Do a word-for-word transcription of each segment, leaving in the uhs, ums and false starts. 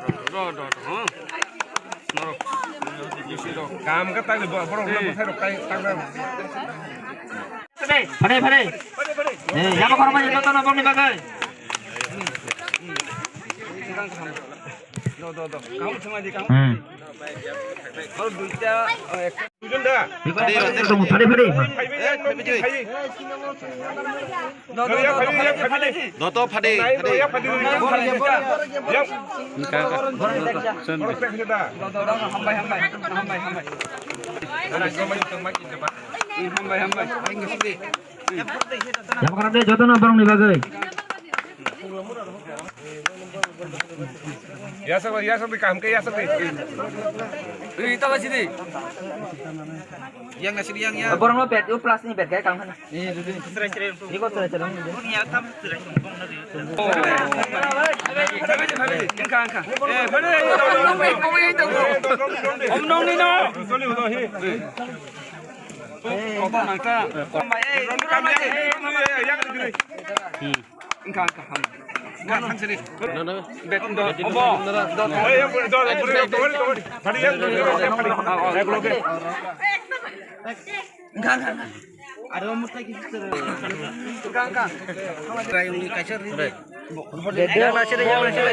do, do, do, do, huh? Norok. Bisi do. Kam ka tagwi bo-, borok na bwthai rok tai, tai na. Phade, phade. Eh, yama khorokma joto no bongni bagwi. Do, do, do. Kam thumai di, kam. Hmm. Aro duita, eh, ekta. Phade, phade. Phade, phade. Phade, phade. Doto phade, phade. Hambai, hambai. Hambai, hambai. Hambai, hambai. Jotono borokni bagwi. Yasok, yasok di kaham khe yasok di. Ui, tala sidi. Yang nasi yang yang. Borok no bet, u plus ni bet kai kang khana. Ni ko sere sere. Engka, engka. Eh, bade. Om nong ni no. Kok nang ta. Engka, engka, ham. Engka, thangsiri. Bet, do, obo. Do, do. Engka, engka, engka. Aro mutai ki sir. Engka, engka.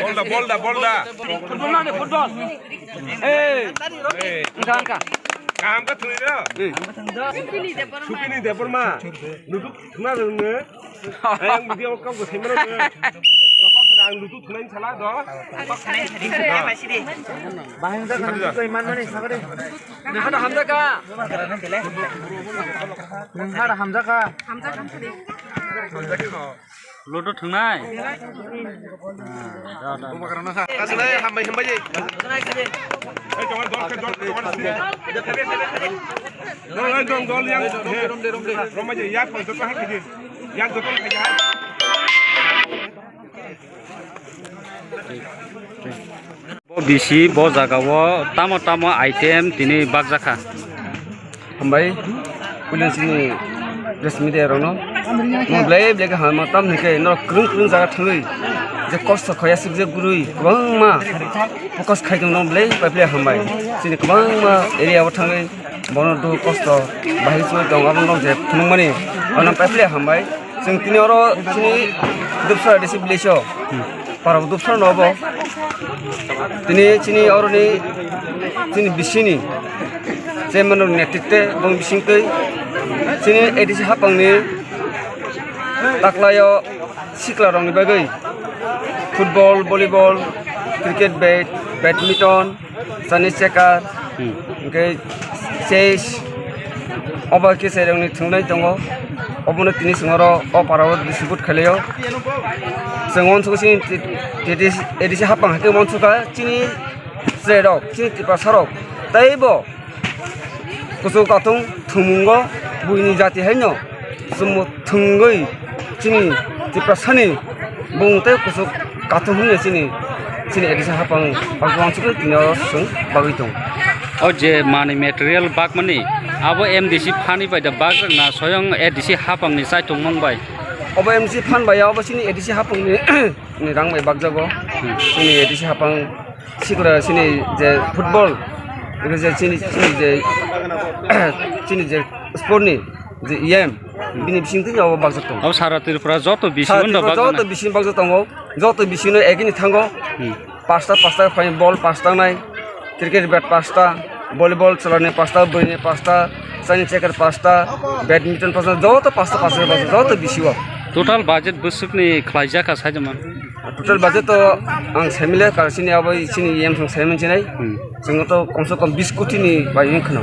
Bolda, bolda, bolda. Football na, football. Eh. Engka, engka. Kaham ka thuni da. Supini Debbarma. Nutuk thuna rung ne. Ang video kau ko semra ne. Dokok sana ang lutu thunai sala do. Bahang da kan koi man mani sagade. Nang hada hamda ka. Nang hada hamda ka. Hamda ka. Ludo thangnai. Hambai, hambai. Dol, dol, dol, yang, romai, yak, joto hai khaji. Yak, joto hai khaji. Bo bisi bo jaga o tamo tamo item tini bakjakha. Hambai, puila chini press media rokno. Mo belai belai khe hamma tamni khe norok kwrwng kwrwng jaga thangwi je kosto khaya suk je gurui kwbangma focus khai tongno belai pai belai hambai. Chini kwbangma area o thangwi bono dukh kosto bahai chwng tong abono je phunukmani ano pai belai hambai. Chwng tini oro chini Dupsra A D C village o, para Dupsra no obo. Tini chini oroni chini bisini chairman rok netrite bong bisingtwi chini A D C hapangni taklaio sikla rokni bagwi football, volleyball, cricket bat, badminton, Chinese checker, Hmm. hingke chess, obo khe chwrairokni thwngnai tongo. Obono tini chwng oro o parao distribute khailai o. Chwng uansukha chini A D C hapang hai khe uansukha chini chwrairok, chini Tiprasarok teibo kuchuk katung thwngmungo buini jati haino chwngbo thwngwi chini Tiprasani bumung tei kuchuk katung hwnwi chini, chini A D C hapang bagwi uansukwi tini oro chwng bagwi tongo. O je manwi material bakmani abo M D C phani bai da bakjak na soyong A D C hapangni chaithokmung bai? Obo M D C phan bai ya, obo chini A D C hapangni ni rang bai bakjago. Hmm. Chini A D C hapang sikra chini je football, ego je chini, chini je, chini je sport ni je E M, bini bising twi abo bakjak tongo. Abo sara Tripura joto bisi Sara undo Tripura bakjak joto na? Bising bakjak tongo, joto bising no egini thango. Hmm. Pasta, pasta khai ball pasta nai, cricket bat pasta, volleyball chalani pasta, bwini pasta, chani checker pasta, badminton pasta, joto pasta, pasta, pasta, joto bisi o. Total budget bwswkni khlaijak kha saijama? Total budget to ang saimile kar chini abo chini E M song saiman chinai. Hmm. Chwng to komse kom bis koti ni bai wng khna.